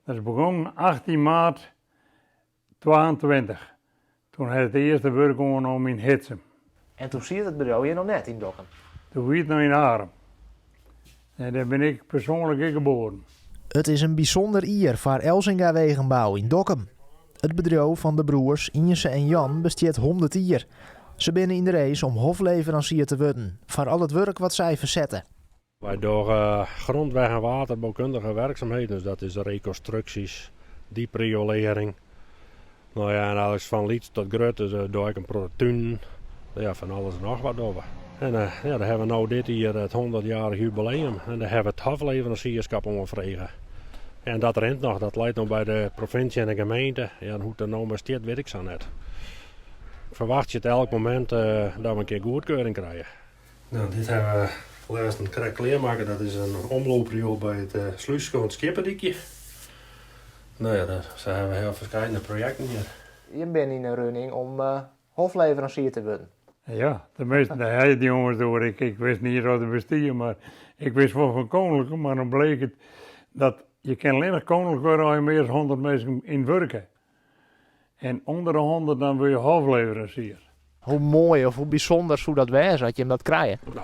Dat is begûn 18 maart 22. Toen ha it earste wurk oannommen yn Hitsum. En toen siet it bedriuw hjir noch net yn Dokkum? Toen wie it noch yn Arum. En dêr bin ik persoanlik ek geboren. It is in bysûnder jier foar Elzinga Wegenbouw yn Dokkum. It bedriuw fan de broers Iense en Jan bestiet 100 jier. Se binne yn de race om hofleveransier te wurden foar al it wurk wat sy fersette. Wy dogge grondweg en waterbouwkundige werkzaamheden, dus dat is rekonstruksjes, diepriolearring. No ja, en alles fan lyts tot grut, dus doch ik in protte tunen. Ja, fan alles en noch wat dogge we. En ja, dan hawwe we no dit jier it 100-jarich jubileum en dêr hawwe we it hofleveransierskap oanfrege. En dat rint noch, dat leit no by de provinsje en de gemeente. Ja, en hoe't it der no mei stiet, wit ik sa net. Ik ferwachtsje it elk momint dat we in kear goedkeuring krije. No, dit hawwe we lêsten krekt klearmakke. Dat is in omlooprioel by it slúske oan it Skieppedykje. No ja, sa hawwe we hiel ferskate projekten hjir. Jim binne yn 'e running om hofleveransier te wurden. Ja, teminsten, dêr ha je it jonges oer. Ik wist net dat it bestie, mar ik wist wol fan Koninklijke, mar dan bleek it dat je kin allinnich Koninklijk wurde as je mear as 100 minsken yn wurk ha. En ûnder de 100 dan wurde je hofleveransier. Hoe moai of hoe bysûnder soe dat wêze as jim dat krije? No,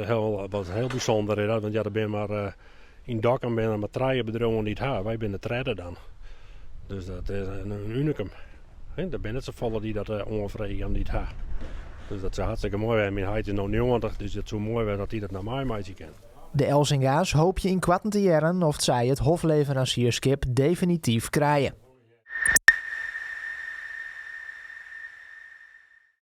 hiel, wat hiel bysûnder is dat, want ja, der binne mar eh, yn Dokkum binne der mar trije bedriuwen dy't ha. Wy binne de tredde dan. Dus dat is in unikum. Der binne net safolle dy't dat eh, oanfreegje om dy't ha. Dus dat is hartstikke moai. En myn heit is no 90, dus it soe moai wêze dat hy dat noch meimeitsje kin. De Elzinga's hoopje ynkoarten te hearren oft sy it hofleveransierskip definityf krije.